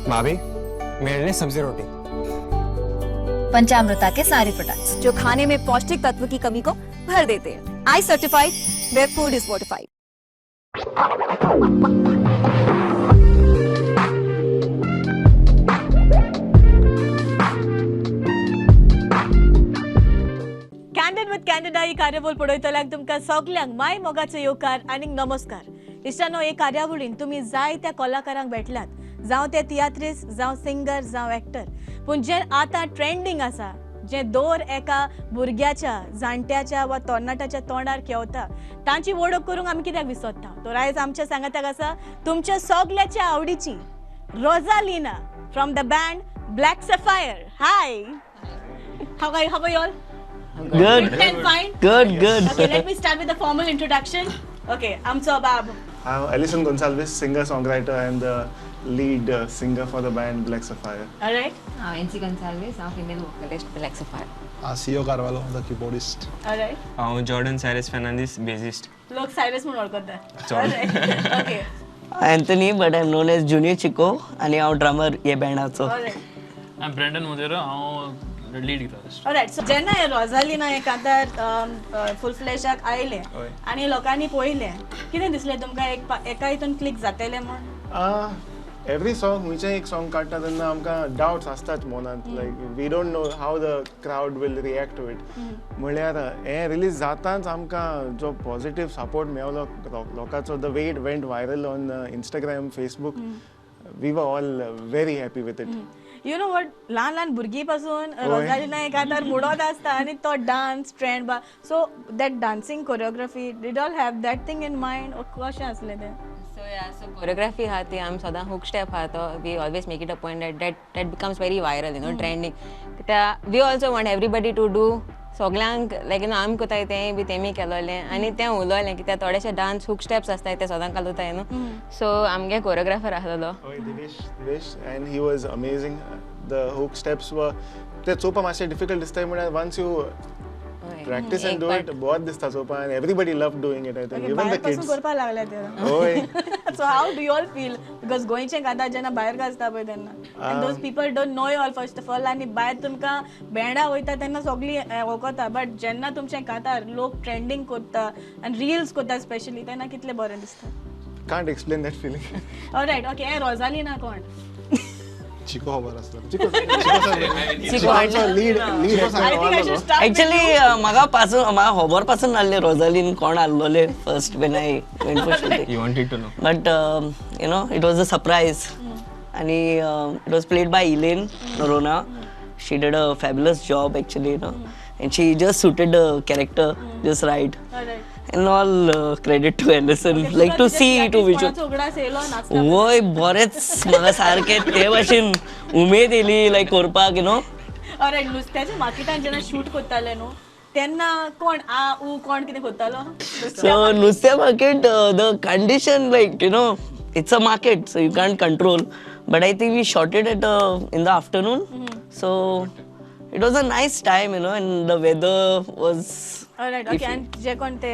भाभी, मेरे लिए सब्जी रोटी। पंचामृता के सारे प्रोडक्ट्स जो खाने में पौष्टिक तत्व की कमी को भर देते हैं। I certified, where food is fortified. Candid with Candida ही कार्यावळ पळयतल्यांक तुमकां सगल्यांक माय मोगाचो येवकार आनी नमस्कार। इश्टानो, हे कार्यावळीन तुमी जायत्या कलाकारांक भेटल्यात, जावं ते तियात्रिस्ट, जावं सिंगर, जावं एक्टर, पूण जे आतां ट्रेंडींग आसा, जे दर एका भुरग्याच्या, जाणट्याच्या वा तरणाट्याच्या तोंडार खेवता, तांची वळख करूंक आमी कित्याक विसरता? तर आयज आमच्या सांगाताक आसा तुमच्या सगल्याच्या आवडीची Rosalina from the band Black Sapphire. Hi, how are you all? Good. And fine? Good, good. Okay, let me start with the formal introduction. Okay, I'm Bab. I'm Ellison Gonsalves, singer-songwriter and the lead singer for the band Black Sapphire. All right. I'm NC Gonsalves, I'm female vocalist Black Sapphire. I'm Ceo Carvalho, the keyboardist. All right. I'm Jordan Cyrus Fernandez, bassist. Look, Cyrus mun olkota. All right. Okay. Anthony, but I'm known as Junior Chico, and I'm drummer ye band also. All right. I'm Brandon Modera, I'm lead guitarist. Alright, so जेन्ना हे रोजालिना हे कांतार फुल फ्लॅशाक आयले आनी लोकांनी पळयलें, कितें दिसलें तुमकां? एका हितून क्लिक जातलें म्हूण? एवरी सॉंग, खंयचें एक सॉंग काडटा तेन्ना आमकां डावट्स आसतात मनांत, like we don't know how the crowd will react to it. म्हळ्यार हें रिलीज जाताच आमकां जो पॉझिटीव सपोर्ट मेवलो लोकांचो, the way it went viral on Instagram, Facebook, we were all very happy with it. You know what, ल्हान ल्हान भुरगीं पासून रोजालिना हे कांतार मुडत आसता आनी तो डान्स ट्रेंड बा, so that dancing choreography, did all have that thing in mind कशें आसलें तें? So yeah, so choreography हा ती आम सदां hook step हा तो we always make it a point that that becomes very viral, you know, trending. कित्याक we also want everybody to do, सगल्यांक लायक you know आमी कोताय तें बी तेमी केलोलें आनी तें उलोलें कित्याक थोडेशे डान्स हुक स्टेप्स आसताय ते सदां घालताय न्हू, सो आमगे कोरियोग्राफर आसलेलो Divesh, and he was amazing. The hook steps were, ते चोवपा मातशें डिफिकल्ट दिसता, म्हळ्यार once you practice and do it, बहुत दिसता चोवपा, and everybody loved doing it. I think even the kids. करपाक लागले ते. हय. So how do you all feel? Because गोंयचें कांतार जेन्ना भायर गाजता पळय तेन्ना, and those people don't know you all first of all, आनी भायर तुमकां बँडा वयता तेन्ना सगळीं वळखता, बट जेन्ना तुमचें कांतार लोक ट्रेंडींग करता आनी रिल्स करता स्पेशली, तेन्ना कितलें बरें दिसता? Can't explain that feeling. All right, okay. हे रोजालिना कोण? चिको खबर आसता. चिको lead I think I should start. Actually म्हाका पासून म्हाका खबर पासून नासलें रोजालीन कोण आसलोलें first when I went for shooting. You wanted to know. But you know, it was a surprise. आनी it was played by Elaine Noronha. She did a fabulous job actually, you know, and she just suited the character just right. And all credit to Ellison, okay, like to see to visual. वय बरेच म्हाका सारकें ते भाशेन उमेद येयली लायक करपाक, you know. Alright, नुस्त्याच्या मार्केटान जेन्ना शूट करताले न्हू तेन्ना कोण आ ऊ कोण कितें करतालो? सो नुस्त्या market, the condition like you know, it's a market so you can't control, but I think we shot it at in the afternoon, so it was a nice time, you know, and the weather was. Alright, okay. And जे कोण ते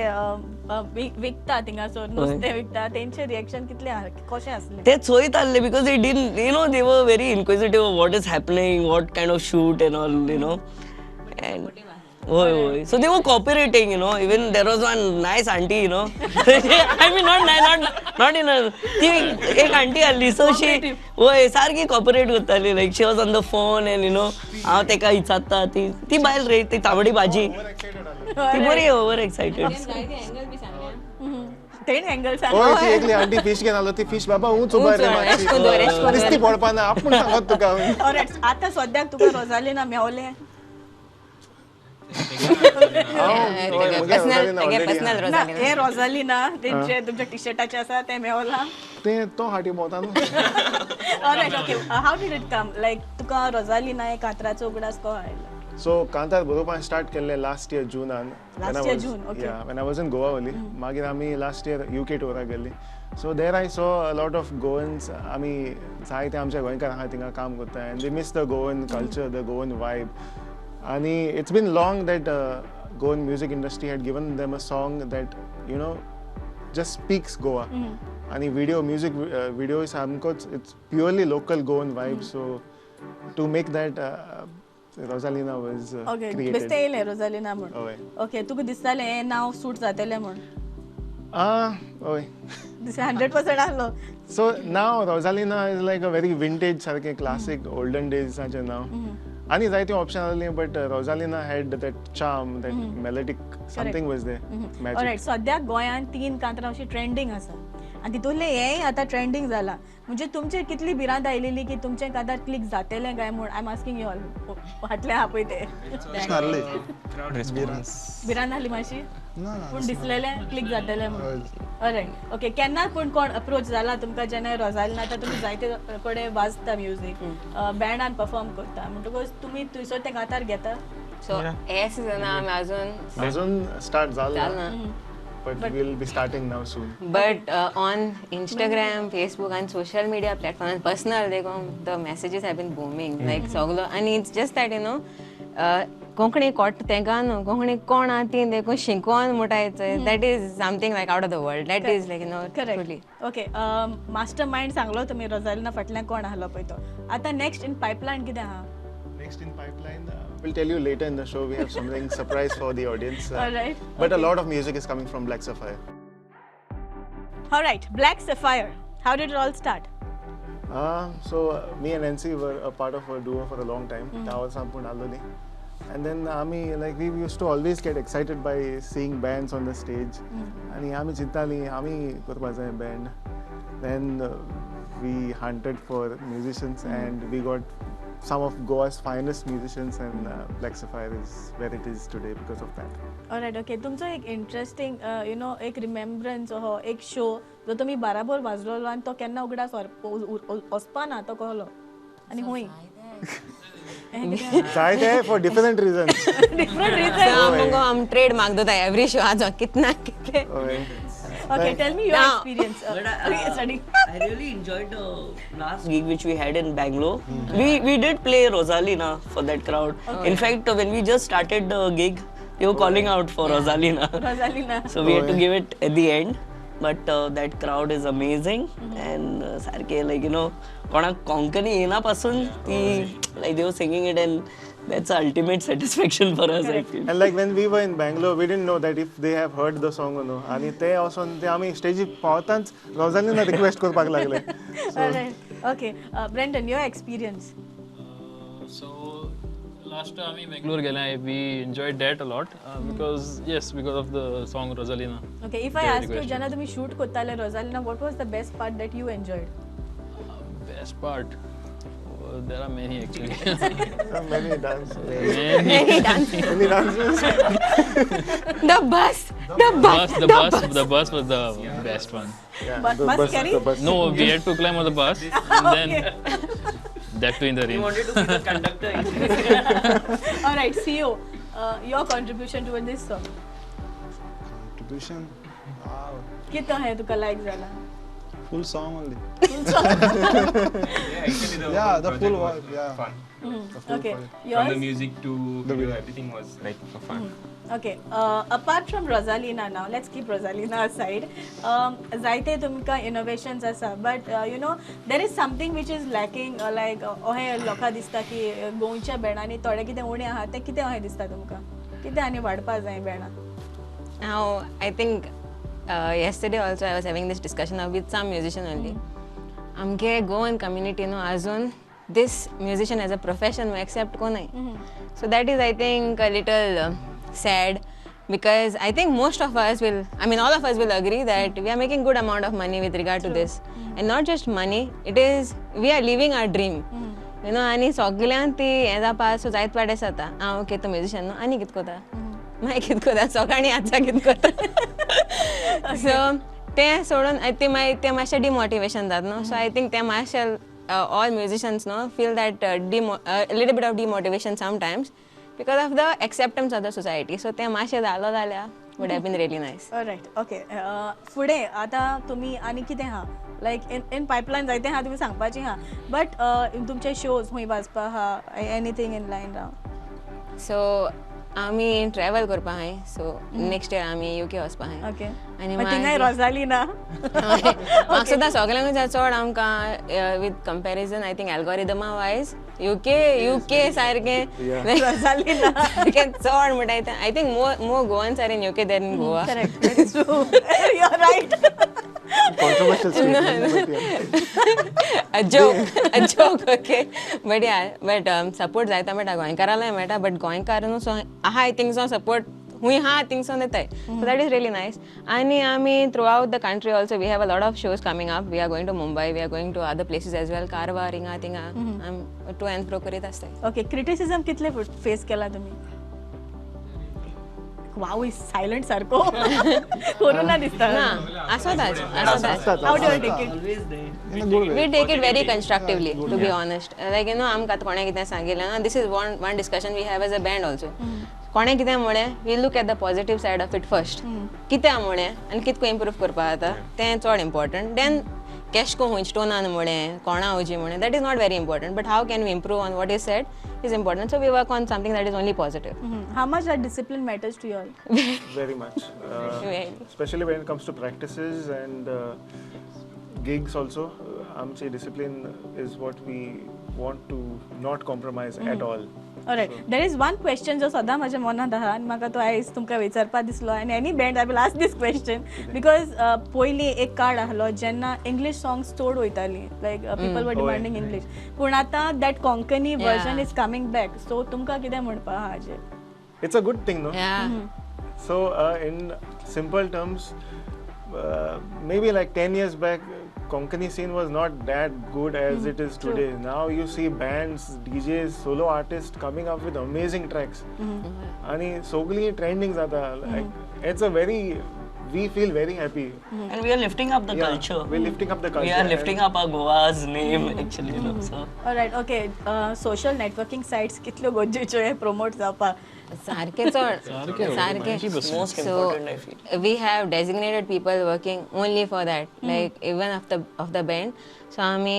विकता थिंगासर नुस्तें विकता तेंचे reaction कितलें कशें आसलें? ते चोयत आसले because they didn't, you know, they were very inquisitive of what is happening, what kind of shoot and all, you know, and हय हय, so they were cooperating, you know. Even there was one nice auntie, you know, I mean not not in a, ती एक aunty आसली, so she वय सारकी cooperate करताली, like she was on the phone and you know हांव तेका विचारता, ती ती बायल रे, ती तांबडी भाजी, ती बरी ओवर एक्सायटेड. तेणी एंगल हय, ती एकली आंटी फिश घेवन आलो, ती फिश बाबा ऊंच उबार रे मातशी, दिसती पडपा ना, आपूण सांगत तुका. ऑलरायट, आतां सद्याक तुका रोजालिना मेवलें? हे रोजालिना तेंचे तुमच्या टी-शर्टाचे आसा तें मेवलां? तें तो हाटी भोंवता न्हू. Alright, okay. How did it come? Like तुका रोजालिना हे कांतराचो उगडास कसो आयलो? सो कांतार बरोवपाक स्टार्ट केल्लें लास्ट इयर जूनान. Last year June, okay. Yeah, when I was in Goa only. मागीर आमी लास्ट इयर UK टुराक गेल्ली. So there I saw a lot of Goans, आमी जायते आमच्या गोंयकार आहा थिंगा काम करता, and they miss the Goan culture, the Goan vibe. आनी it's been long that Goan music industry had given them a song that you know just speaks Goa. आनी व्हिडियो, म्युजीक व्हिडियो सामकोच it's purely local Goan vibe. So to make that Rosalina was okay, created. बेश्टें येयलें रोजालिना म्हूण? हय. Okay, तुका दिसतालें हें नांव सूट जातलें म्हूण? हय. 100% आहलो. So now Rosalina is like a very vintage, सारकें क्लासीक ओल्डन डेजाचें नांव. आनी जायतीं option आहलीं, but Rosalina had that charm, that melodic something was there, magic. Alright, सद्याक गोंयांत तीन कांतरां अशी ट्रेंडींग आसा आनी तितूंतलें हेंय आतां ट्रेंडींग जालां. म्हणजे तुमचेर कितली भिरांत आयलेली की तुमचें कांतार क्लिक जातलें काय म्हूण? I am asking you all, फाटलें आहा पळय ते. नासली. Crowd response. भिरांत आहली मातशी? ना ना. पूण दिसलेलें क्लिक जातलें म्हूण? All right, okay. केन्ना पूण कोण अप्रोच जाला तुमकां जेन्ना रोजालिना? आतां तुमी जायते कडेन वाजता म्युजीक, बँडान परफॉर्म करता, म्हणटकूच तुमी थंयसर तें कांतार घेता? सो हे सिजना आमी अजून अजून स्टार्ट जाल जाल ना, ना. But we'll be starting now soon. But on Instagram, Facebook and social media platform and personal, देखून the messages have been booming like सगलो. आनी it's just that you know Konkani कोट तेंकां न्हू, कोंकणी कोण आहा ती देखून शिकोन म्हणटाय, that is something like out of the world, that is like you know truly. Correct. Okay, master mind सांगलो तुमी रोजालिना फाटल्यान कोण आहलो पळय तो. आतां नेक्स्ट इन पायपलायन कितें आहा? Next in pipeline, we'll tell you later in the show. We have something surprise for the audience. Alright. But a lot of music is coming from Black Sapphire. Alright, Black Sapphire, how did it all start? So me and Nancy were a part of a duo for a long time. धा वर्सां पूण आहलोली. And then आमी like we used to always get excited by seeing bands on the stage. आनी आमी चिंतताली आमी करपा जाय band. Then we hunted for musicians and we got some of Goa's finest musicians, and Black Sapphire is where it is today because of that. Alright, okay. तुमचो एक interesting you know एक रिमेम्ब्रन्स हो एक शो जो तुमी बाराबर वाजलोलो आनी तो केन्ना उगडास वचपा ना, तो कहलो आनी हुंय? जायते, for different reasons. Different reason. आम मुगो आम ट्रेड मार्क दोता एवरी शो आज कितना कितले. हय. Okay, tell me your Now- experience. But Study. I really enjoyed the last gig which we had in Bangalore. We did play Rosalina for that crowd. In fact, when we just started the gig, they were calling out for Rosalina. Rosalina. So we had to Oh, yeah. give it at the end. But that crowd is amazing and सारखे like you know कोणाक कोंकणी येना पासून ती like they were singing it, and that's ultimate satisfaction for us, I feel. And like when we were in Bangalore, we didn't know that if they have heard the song or no. आनी ते वचोन ते आमी स्टेजीर पावतांच Rosalina request करपाक लागले. Alright. Okay. Brandon, your experience. So last आमी बेंगलोर गेले, we enjoyed that a lot because yes, because of the song Rosalina. Okay, if I They ask you, requested. जेन्ना तुमी शूट करताले Rosalina, what was the best part that you enjoyed? Best part, there are many actually. Many dance. Many. Many dances. The bus, the bus, Bus, the bus, the bus was the best one. Yeah, Bus the bus carry? The bus. No, we had to climb on the bus and then that too in the We rain. wanted to be the conductor. Alright, CEO, your contribution toward this song. Contribution. Wow. कितें हें तुका लायक जाला? Full song only. Yeah, actually the Yeah, whole the full project was vibe, yeah. fun. The full Okay, project. From the yours? music to The video, video. everything was like fun. Okay, apart from Rosalina now, let's keep Rosalina aside. जायते तुमकां innovations आसा, but you know, there is something which is lacking, like अहें लोकां दिसता की गोंयच्या बँडांनी थोडें कितें उणें आहा, तें कितें अहें दिसता तुमकां? कितें आनी वाडपा जाय बँडां? Now, I think yesterday also I was having this discussion with some musician only. आमगे गोवन कम्युनिटी न्हू अजून this musician as a profession accept कोनाय. So that is, I think, a little sad because I think most of us will, I mean all of us will agree that we are making good amount of money with regard to this. And not just money, it is, we are living our dream. You know, आनी सगल्यांक ती हें जावपा, so जायत पाटे जाता. आं okay, तूं म्युजिशन न्हू, आनी कितें कोता? मागीर कितें कोता? सगळ्यांनी आतां कितें कोता? सो तें सोडून ते मागीर तें मातशें डिमोटिवेशन जाता न्हू. सो I think तें मातशें all musicians न्हू feel that little bit of demotivation sometimes because of the acceptance of the society. So तें मातशें जालो जाल्यार would have been really nice. Alright, okay. फुडें आतां तुमी आनी कितें आहा लायक इन पायपलायन? जायतें आहा तुमी सांगपाचें आहा, बट तुमचे शोज खूंय वाजपा आहा, एनीथींग इन लायन राव? So आमी ट्रॅवल करपा आहाय, सो नेक्स्ट इयर आमी युके वचपा आहाय. ओके. आनी थिंगाय रोजाली ना. म्हाका सुद्दां सगल्यांकूच चड आमकां with comparison I think algorithm wise UK सारकें रोजाली ना. सारकें चड म्हणटा. I think more Goans are in UK than in Goa. Correct, that is true, you are right. Controversial statement, but yeah. A joke, okay. But yeah, but support जायता मेळटा, गोंयकारांलाय मेळटा, but गोंयकार न्हू so आहाय थिंगसो support हुंय आहा थिंगसोन येताय, so that is really nice. आनी आमी throughout the country also we have a lot of shows coming up. We are going to Mumbai, we are going to other places as well, Karwar हिंगा थिंगा आमी two and फ्रो करीत आसताय. Okay, criticism कितले face केला तुम्ही? वाव, silent सारको कोरोना दिसता. ना, आसोताच आसोताच. How do you take it? Always there. In a good way. We take it very constructively, to be honest. Like आमकां आतां कोणें कितें सांगिल्लें ना, this is one discussion we have as a band also. कोणें कितें म्हळें, we look at the positive side of it first. कितें म्हळें आनी कितको इम्प्रूव करपा जाता तें चड इम्पॉर्टंट. देन केशको खंयच्या टोनान म्हळें, कोणा हुजी म्हळें, that is not very important, but how can we improve on what is said is important. So we work on something that is only positive. How much that discipline matters to you all? Very much. Very. Especially when it comes to practices and gigs also. आमचे discipline is what we want to not compromise at all. Alright, there is one question जो सदां म्हज्या मनांत आहा आनी म्हाका तो आयज तुमकां विचारपा दिसलो, आनी any band I will ask this question because पयलीं एक काळ आहलो जेन्ना इंग्लीश सॉंग्स चड वयताली, like people were demanding English, पूण आतां that Konkani version is coming back, so तुमकां कितें म्हणपा आहा हाजेर? It's a good thing, no? Yeah. So, in simple terms, maybe like 10 years back, Konkani scene was not that good as it is today. Now you see bands, DJs, solo artists coming up with amazing tracks. आणि सगळी trending जाता. Like, it's a very, we feel very happy. And we are lifting up the Yeah, culture. We're lifting up the culture. We are lifting up our Goa's name actually. So Alright, okay, social networking sites कितल्यो गरजेच्यो हे promote जावपाक? सारकें चड. सारकें, सारकें. 90%. Most So, important, I feel. We have designated people working only for that, like even of the band. So आमी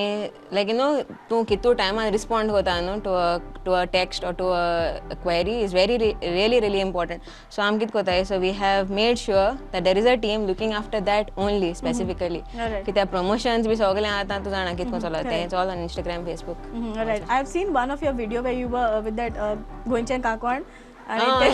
लायक you know तूं कितू टायमान रिस्पॉन्ड करता न्हू to a text or to a query is very really really important. So आमी कितें करताय, so we have made sure that there is a team looking after that only specifically. कित्याक promotions बी सगळें आतां तूं जाणा कितें चलता तें, it's all on Instagram, Facebook. Right. I have seen one of your video where you were with that गोंयचें कांकण आनी ते,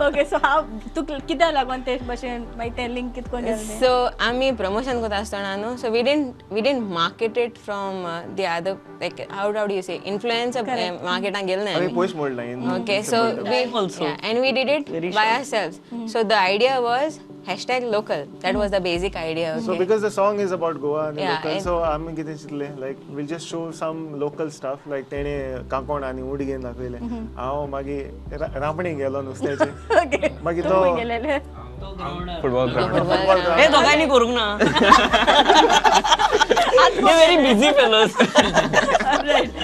ओके, सो हांव तूं कित्याक लागून ते भशेन मागीर तें लिंक कितें करून गेलें तें? सो आमी प्रमोशन करता आसतना न्हू, so we didn't market it from the other, like how do you say, influencer मार्केटान गेले ना आमी आमी. पयस मोडला in Okay, so we Also. Yeah, and we did it Very by sure. ourselves. So the idea was #local. That was the basic idea. Okay. So because the song is about Goa and local, so आमी कितें चिंतलें, like we'll just show some local stuff, like तेणे कांकोण आनी उडगेन दाखयलें, हांव मागीर रांपणी गेलो नुस्त्याचे. ओके. मागीर तूं तो खंय गेलेले? Football ground. Football हे दोघांनी करूंक ना, they very busy fellows.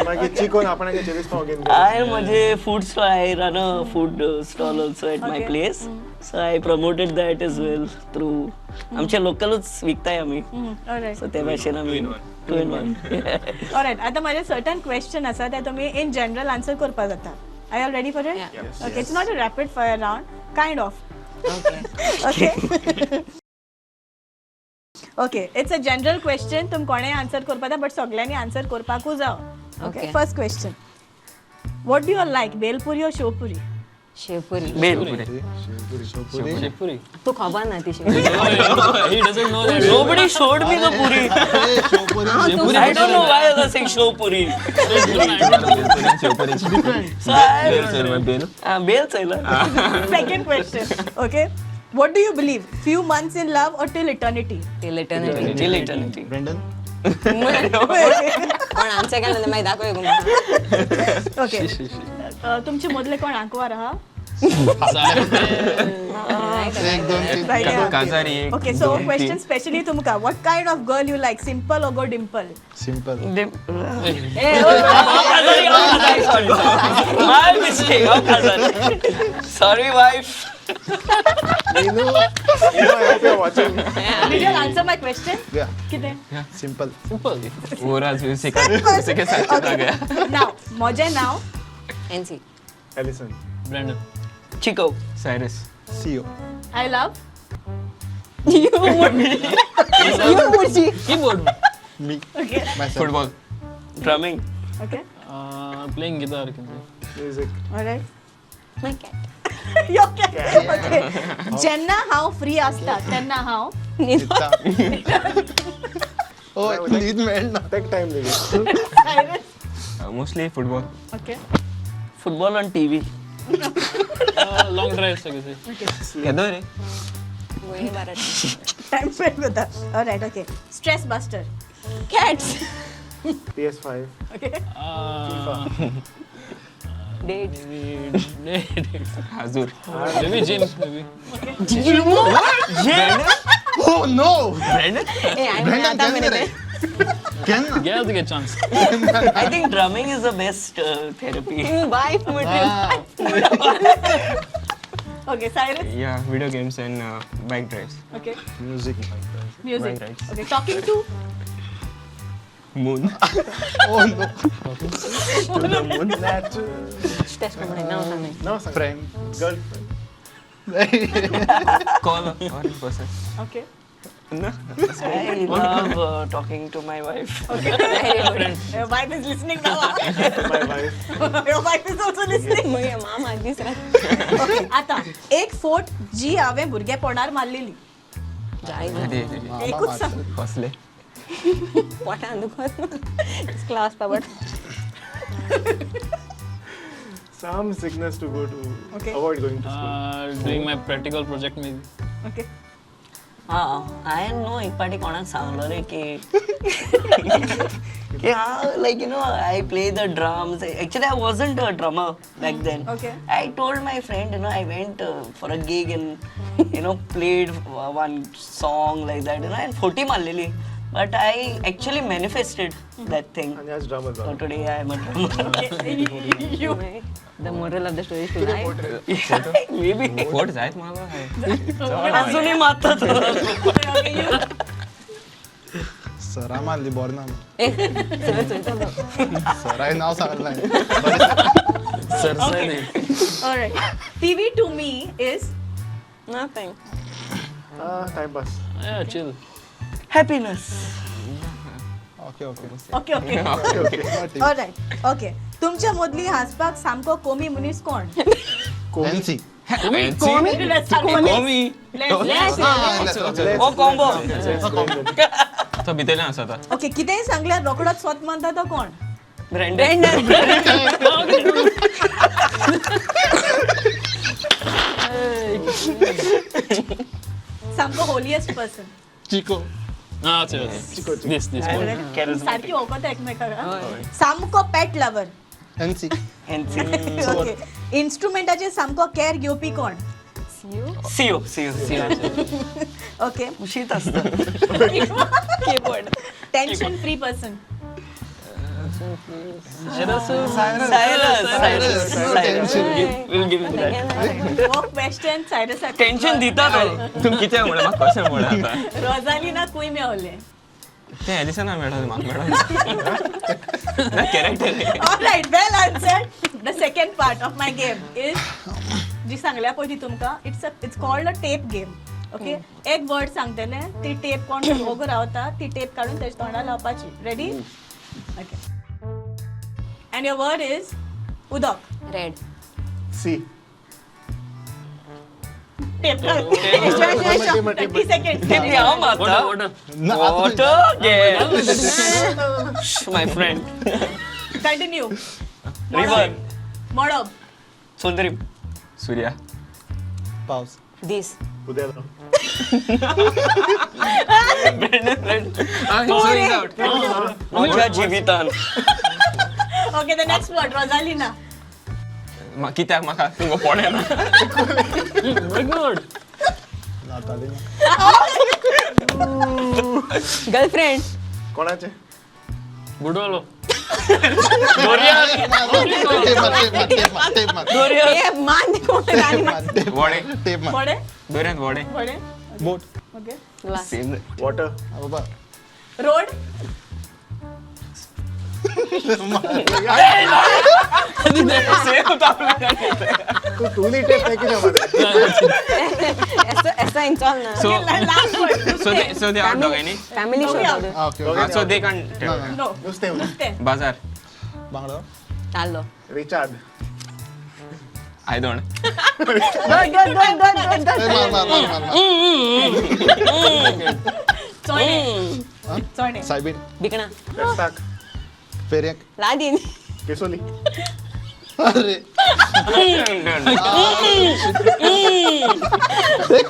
मागीर चिकोन आपणागे चेरीस पाव घेवन गेलो. I म्हजे food stall, I run a food stall also at my place. So I promoted that as well through आमचे लोकलच विकताय आमी. ऑलरायट. सो ते भाशेन आमी to in one. Alright, आतां म्हजे सर्टन क्वेश्चन आसा ते तुमी इन जनरल आन्सर करपा जाता. Are you ready for it? Yeah. Okay, it's not a rapid fire round, kind of. Okay. Okay, it's a general question, तुम कोणें आन्सर करपा जाता, बट सगळ्यांनी आन्सर करपाकूच जाव. Okay. Okay. First question, what do you like, bhelpuri or shevpuri? Shivpuri. Bhel. Shivpuri. Shivpuri. तू खबर ना ती Shivpuri. He doesn't know that. Nobody showed me the puri. Shivpuri. I don't know why I was saying show puri. Shivpuri. So I bhel चल bhel. Ah, bhel चयला. Second question, okay, what do you believe, few months in love or till eternity? Till eternity. Till eternity. Brandon. कोण answer केलं ना मागीर दाखय गो. Okay, तुमचे मदले कोण आंकवार आहा? एक दोन तीन. काजारी एक. ओके, सो दोन, क्वेश्चन तीन. स्पेशली तुमकां, what kind of girl you like, simple or go dimple? Simple. Sorry. My mistake. Oh, Kazari. Sorry, wife. Meenu, Meenu, I hope you're watching. Did you answer my question? Yeah. कितें? Simple. Simple. वो राज उसी का उसी K साथ चला गया. नाव, म्हजें नाव. NC. Alison. Brandon. Chico. Cyrus. Sio. I love Keyboard. Me. Okay. Myself. Football. Drumming. Okay. Playing guitar, you can say. Music. Alright. My cat. Okay. Okay. जेन्ना हांव फ्री आसता तेन्ना हांव न्हिदता. Oh, न्हीद मेळना. Take time लेगीत. Cyrus. Mostly football. Okay. Football on TV. Long drives, I can say. केदो रे? Going Bharat. Time spend करता. Alright, okay. Stress buster. Cats. PS5. Okay. Dates. Maybe हाजूर. Maybe gym, maybe. Oh no! Brandon? Hey, I'm Brandon आता केन्ना रे? मेरे. केन्ना? Get to get chance. I think drumming is the best therapy. Wife material. Okay, Cyrus. Yeah, video games and bike drives. Okay. Music. Music. Bike rides. Okay. Talking to. Moon. Oh no. To the moon. Natural. Test प्रमाणे नाव सांग. नाव सांग. Friend. Girlfriend. Call or in person. Okay. No. I love talking to my wife. Your wife is listening now. My wife. Your wife is also listening. मगे मामा दीस रात. Okay. आता एक फोट जी हांवें भुरगेपणार मारलेली. जाय अरे अरे. एकूच सांग. कसले? पोटान दुखत. Class papad. Some sickness to go to. Okay. Avoid going to school. Doing my practical project, maybe. Okay. हा, हांवें न्हू एक पाटी कोणाक सांगलो रे की की हांव like you know I play the drums. Actually I wasn't a drummer back then. Okay. I told my friend, you know, I went for a gig and you know played one song like that, you know, and forty मारलेली, but I actually manifested that thing. आनी आज drummer So जालो. today I am a drummer. You. The moral of the story is to lie. Maybe. फोट जायत मला हाय. अजूनही मारता तो. Okay, you. सरा मारली बोरना. ए, सर चोयतलो. सराय नाव सांगलें. Sir, Okay. Alright. TV to me is Nothing. Time pass. Yeah, chill. Happiness. Okay okay. Okay, okay. Okay. Alright. Okay. तुमच्या मदली हासपाक सामको कोमी मनीस कोण? NC. कोमी? कोमी. Yes. ओ कॉम्बो. तो भितरल्यान आसा आतां. ओके, कितेंय सांगल्यार रोकडोच स्वत मानता तो कोण? Brandon. सामको holiest person. Chico. Ah, yes. This one. सारखी वखत एकमेकाक. सामको पेट लवर. NC. NC. Okay. इन्स्ट्रुमेंटाचे सामको केअर घेवपी कोण? You. See you, see you, see you. Okay. उशीत असतं. Keyboard. Tension free person. Cyrus. Cyrus, Cyrus, Cyrus. We'll give him that. हो question सायरसाक. Tension दिता तो. तूं कितें म्हणलें म्हाका कशें म्हणलें आतां? रोजालिना कूय मेवलें. तें एलिसना मेळोलें म्हाका मेळोलें. ना character. Alright, well answered. The second part of my game is जी सांगल्या पळय ती तुमकां, it's called a tape game. Okay, एक वर्ड सांगतले, ती टेप कोण ओगो रावता, ती टेप काडून तेच्या तोंडार लावपाची. Ready? Okay. And your word is उदक. Red. C. Tape. 30 second. Tape हांव मारता. Water, water. Water, yes. My friend. Continue. River. मळब. सुंदरी. सूर्या. पावस. This. उद्याला. Brandon, Brandon. म्हज्या जिवितान. Okay, the next word, Rosalina. कित्याक म्हाका तुमकां पळयना? Very good. Natalina. Girlfriend. कोणाचे? बुडवलो. टेप मार, टेप मार, टेप मार, टेप मार. ए, मान कोण टेप मार, टेप मार, वडे. टेप मार. वडे? दोऱ्यांत वडे. वडे? बोट. Okay. Glass. Same. Water. बाबा. रोड? सेम. तू तुली टेप आहे कितें मरे? ऐसा इंचाल ना. So last word. So they are दोगांनी. Family show. Okay okay. So they can't. No. नुस्तें. नुस्तें. बाजार. बांगडो. ताल्लो. रिचार्ड. आयदोण. दोन दोन दोन दोन दोन. मार मार मार मार. चणे. चणे. सायबीन. बिकणा. रस्ताक. फेरयेक. लादीन. केसोली. अरे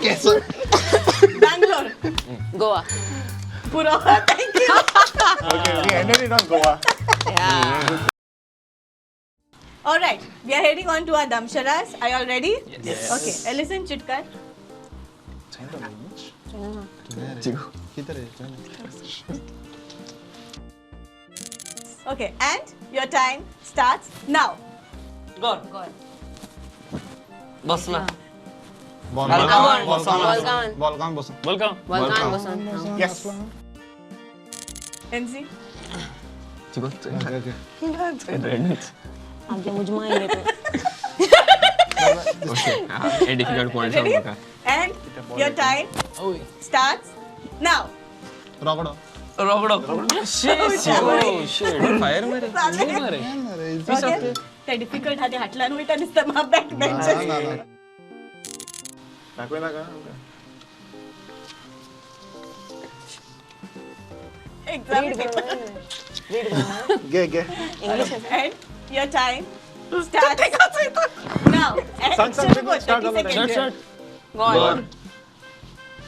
केसो. Bangalore. Goa. पुरो. Thank you. Okay, we ended it on Goa. Yeah. All right, we are heading on to our damsharas. Are you all ready? Yes. Okay, Ellison Chitkar. कितें रे? Okay, and your time starts now. Gor. बसना. Balkan. Balkan. Balkan बसून. Welcome. Balkan बसून. Yes. NC. Okay okay. आमच्या मुजमा येते. Okay, difficult point. Ready? And your time starts now. रोगडो. रोगडो. Oh shit. Fire मरे. मरे. Okay. ते डिफिकल्ट हा ते हाटल्यान वयता दिसता म्हाका बॅक बेंचर. ना ना. दाखय नाका. Exam paper. घे घे. English. And your time starts now. And सांग, सांग, सुरू कर, start 30 झाला. seconds. Start start. Gor.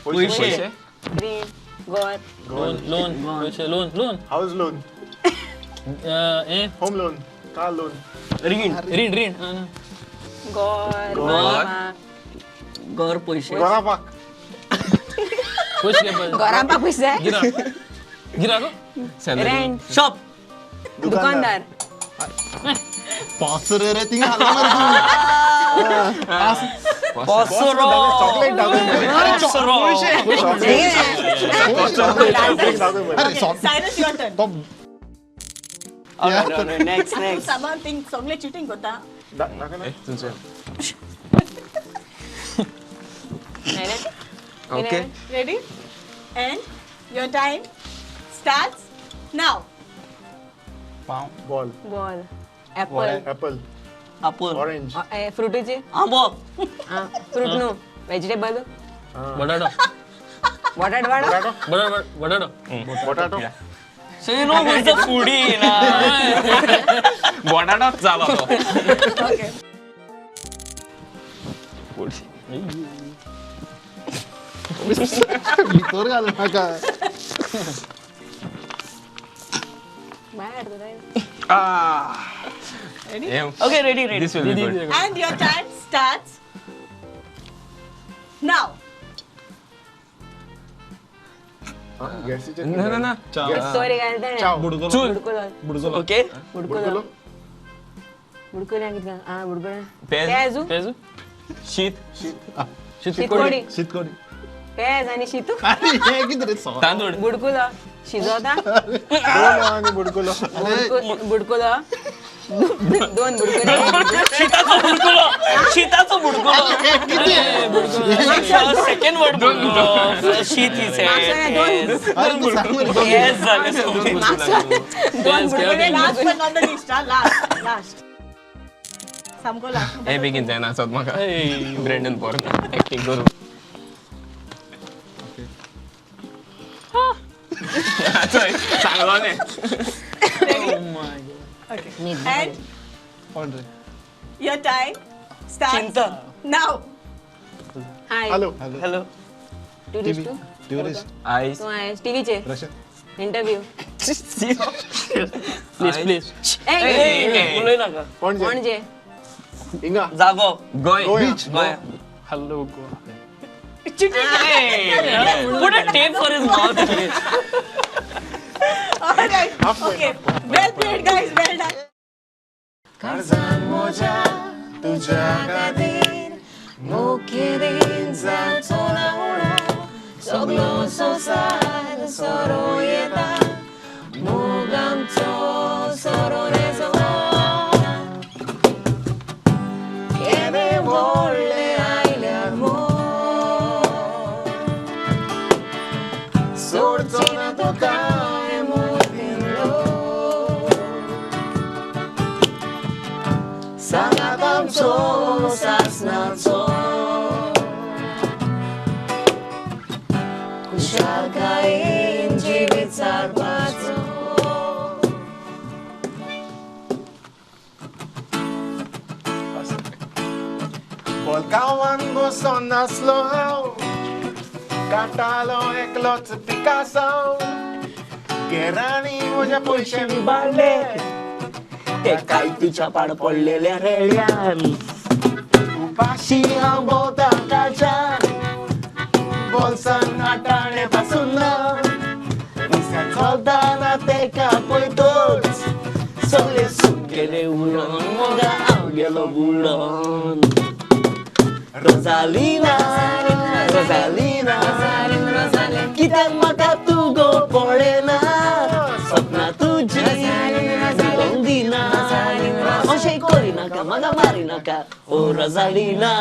पैशे. Green. Gor. Loan loan. पैशे loan loan. House loan. Home loan. Car loan. रीण. रीण रीण. Gor. Gor. गोर पैशे. गोरापाक. पैशे घे. गोरापा पैसे. गिरा गिरा गो. सॅलरी. रेंट. शॉप. दुकानदार. पास रे रे थिंगा हाडला मरे तूं. पसरो. चॉकलेट दाखय मरे. पसरो. चॉकलेट दाखय मरे. अरे सॉ Cyrus, your turn. तो नेक्स्ट तूं नेक्स्ट. सामान थिंग सगळे चिटिंग करता. दाखय ना. तुमचे. नाही ना? Okay. Ready? And your time starts now. पाव. Ball. Ball. Apple. Apple. आपूल. Orange. फ्रुटीची. आंबो. फ्रूट न्हू. व्हेजिटेबल. बटाटो. बटाट वाडो. बटाटो. बटाटो बटाटो. बटाटो. So you know who's the foodie ना. बटाटोच जालो तो. Okay. भितर घाल नाका. बाहेर हाडटा. Okay, ready ready. This will be good. And your time starts now. गॅसीचेर. ना ना ना. सॉरी घालता. चाव. बुडकुलो. चूल. बुडकुलो. बुडकुलो. ओके. बुडकुलो. बुडकुलो कितें? आ बुडकुलो. पेज. पेजू. पेजू. शीत. शीतकोडी. शीतकोडी. पेज आनी शीतू. अरे हे कितें रे सॉ. तांदूळ. बुडकुलो. शिजोता. दोन आनी बुडकुलो. बुडकुलो. दोन बुडकुले. शीताचो बुडकुलो. शीताचो बुडकुलो. सेकंड वर्ड बुडकुलो. शीत ही मागच्या दोन. अरे तू सांग मरे. येस झाले. दोन Budkule. Last but not the least, last, last. सामको last. हे बेगीन जायना आसत म्हाका. ब्रेंडन पोर एक्टिंग करू. सांगलो न्ही. Okay. And कोण रे? your time starts Chintan. now. Hi. Hello. Hello. Tourist. Tourist. आयस. तूं आयस टीव्हीचेर. Russia. Interview. Please please. उलय नाका. पणजे. पणजे. हिंगा. जागो. Goa. Goa. Goa. Hello Goa. Put a tape for his mouth. All right. Okay. Well played, guys. Well done. काळजान म्हज्या तुज्या खातीर मुखेरीन जावचो ना उणो सगलो संवसार सोरो येता मोग आमचो सोरो रे केदे सांगात आमचो सासनाचो खुशालकायेन जिवीत सारपाचो. बोलगांवान बसोन नासलो हांव, काडटालो एकलोच पिकासांव, गेरांनी म्हजे पयशे विबाडले ते काय तुझ्या पाड पडलेल्या रेड्यान. उपाशी हांव भोंवता काळच्यान, बोल्सान आटाणे पासून ना, दिसान चलतना तेका पळयतच सगळे सूख गेले उडोन, मोगा हांव गेलो बुडोन. रोजालिना, रोजालिना, कित्याक म्हाका तूं गो पळयना, सपनां तुजी दिवंक दिना, अशें करिनाका म्हाका मारिनाका, ओ Rosalina.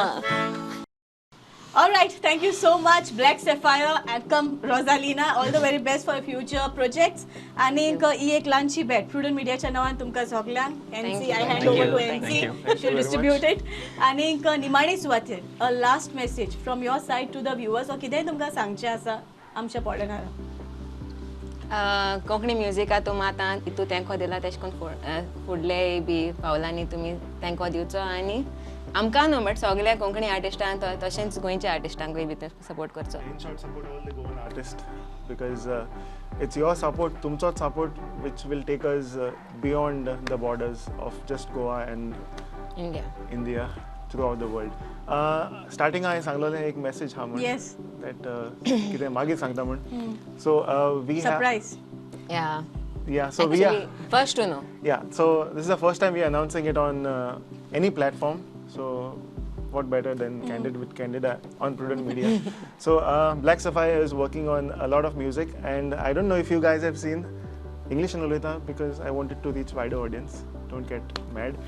All right, thank you so much, Black Sapphire and come Rosalina. All the very best for your future projects. आनीक ही एक ल्हानशी भेट प्रुडंट मिडियाच्या नांवान तुमकां सगल्यांक. NC, I hand over to NC, she'll distribute it. आनीक निमाणी सुवातेर a last message from your side to the viewers, or कितेंय तुमकां सांगचें आसा आमच्या पळयणारांक. कोंकणी म्युजिका तुमी आतां हितू तेंको दिला, तेश करून फुडले बी पावलांनी तुमी तेंको दिवचो आनी आमकां न्हू बट सगल्या कोंकणी आर्टिस्टांक तशेंच गोंयच्या आर्टिस्टांकूय बी सपोर्ट करचो. In short, support all the Goan artists because it's your support, तुमचोच support, which will take us beyond the borders of just Goa and India, India, throughout the world. Starting हांवें सांगलोलें एक message हा म्हण that कितें मागीर सांगता म्हण. So we surprise. Yeah. Yeah, so we are first to know. Yeah, so this is the first time we are announcing it on any platform. So what better than Candid with Candida on Prudent Media. So Black Sapphire is working on a lot of music, and I don't know if you guys have seen English and Uleta because I wanted to reach wider audience. Don't get mad.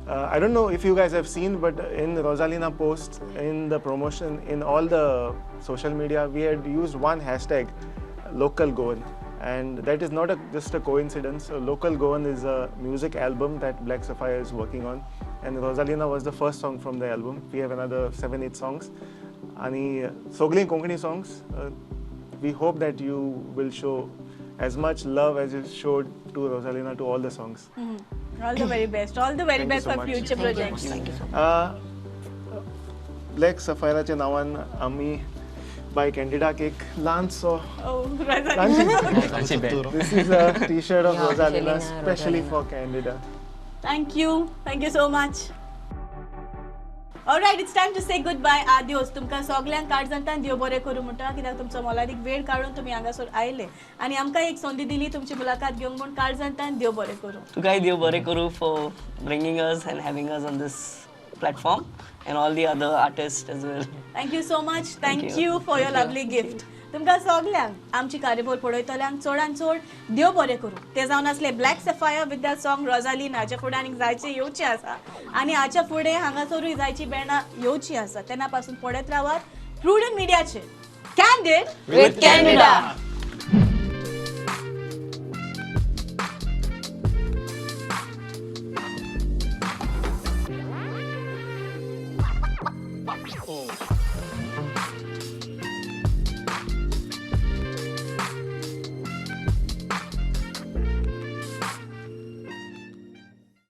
I don't know if you guys have seen, but in Rosalina posts, in the promotion, in all the social media, we had used one hashtag, Local Goan. And that is not just a coincidence. So Local Goan is a music album that Black Sapphire is working on. And Rosalina was the first song from the album. We have another 7-8 songs. Ani sogli Konkani songs. We hope that you will show as much love as you showed to Rosalina, to all the songs. All the very best. All the very Thank you best so for much. future projects. Thank you so much. Black Sapphire नावान आमी बाय कॅन्डिडाक एक ल्हानसो Oh, Rosalina. ल्हानशी भेट. This is a t-shirt of Yeah, Rosalina, Rosalina, specially Rosalina. for Candida. Thank you. Thank you so much. All right, it's time to say goodbye. Adios. तुमकां सगल्यांक काळजांतल्यान देव बरें करूं म्हणटा, कित्याक तुमचो मोलादीक वेळ काडून तुमी हांगासर आयले आनी आमकां एक संदी दिली तुमची मुलाखत घेवंक म्हूण. काळजांतल्यान देव बरें करूं. तुकाय देव बरें करूं for bringing us and having us on this platform and all the other artists as well. Thank you so much. Thank you. you for your lovely gift. तुमकां सगल्यांक आमची कार्यावळ पळयतल्यांक चडान चड देव बरें करूं. ते जावन आसले Black Sapphire with the song Rosalina. हाच्या फुडें आनीक जायचे येवचे आसा आनी हाच्या फुडें हांगासरूय जायची बॅणां येवची आसा. तेन्ना पासून पळयत रावात प्रुडंट मिडियाचेर कॅन्डीड विथ कॅन्डिडा.